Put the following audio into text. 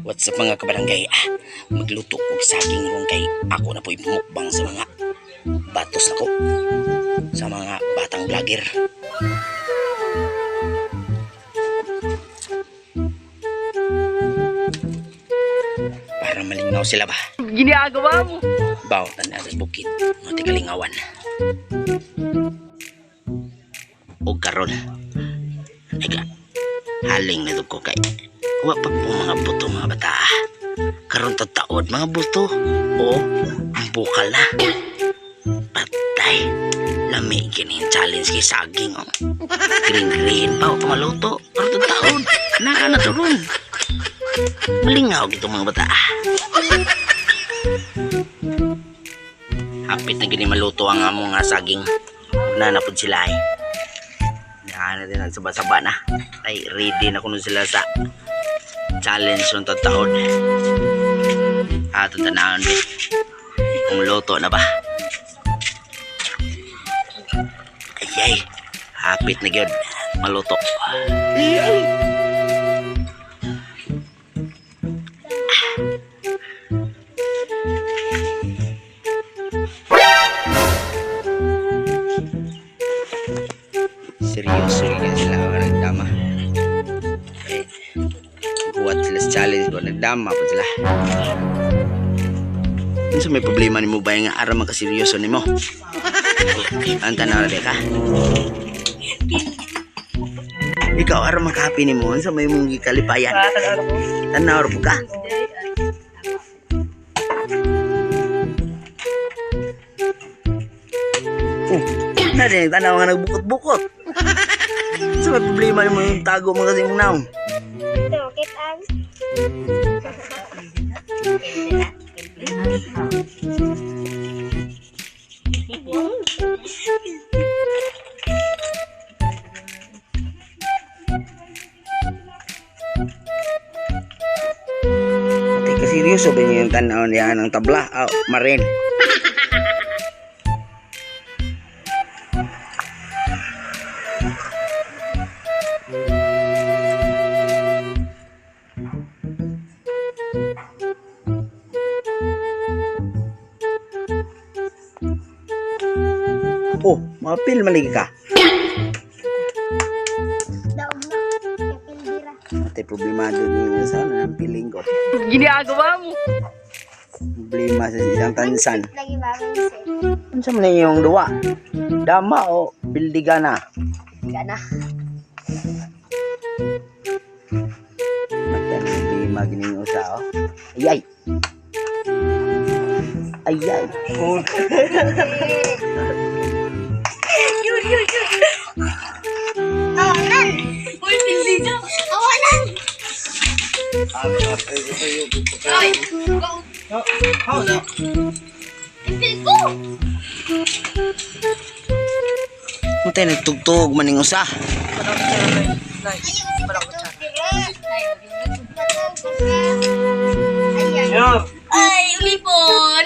What's up, mga kabarangay? Ah, magluto kog saging ron kay ako na po'y mukbang sa mga batos nako. Sa mga batang vlogger. Para malingnaw sila ba? Ginagawa mo. Baw, tanda sa bukid. Mga tikalingawan. O karon. Eka, haling na ko kay wa pa po mga buto, mga bata. Karon taod mga buto. O, ang bukal na. Patay. Lami gini yung challenge kay saging oh. Green green pa wa pa maluto. Karon taod. Naka na to ron. Malingaw gito, mga bata. Hapit na gini maluto ang among nga saging. Una na pud sila eh. Naa na din nagsaba-saba na. Ay, ready na kuno sila sa challenge ng taon. Ato tanawon be. Kung luto na ba. Ay ay. Hapit na gyud maluto. Seryoso yun sila nga nagdama. Eh, buhat sila sa challenge ko, nagdama pa sila. Unsa may problema nimo ba nga aram man kaseryoso nimo? Ang tanaw na ka. Ikaw aram man ka-happy nimo, unsa may mong gikalipayan? Tanaw ra po ka. Oh, na din tanaw nga nagbukot-bukot. Unsa may problema nimo yung tago mo kasi imong naong? Kitaan. Patay ka, seryoso ba yung tanaw niya ng tabla? Oh, marin. Oh, mapil maligi ka. Daog na. Kapildira. Patay problemado niyo sa ano ng piling ko. Ginagawa mo. Problema sa isang tansan. Lagi ba minsan? Unsa man yung duwa? Dama o bildigana? Gana. Mata ng problema gining usa oh. Ayay. Ayay. Oh. Awanan! Uy, pili na. Awanan! Ay, go. Ipil ko! Mata nagtugtog maning usa. Ay, Ay, ulipon.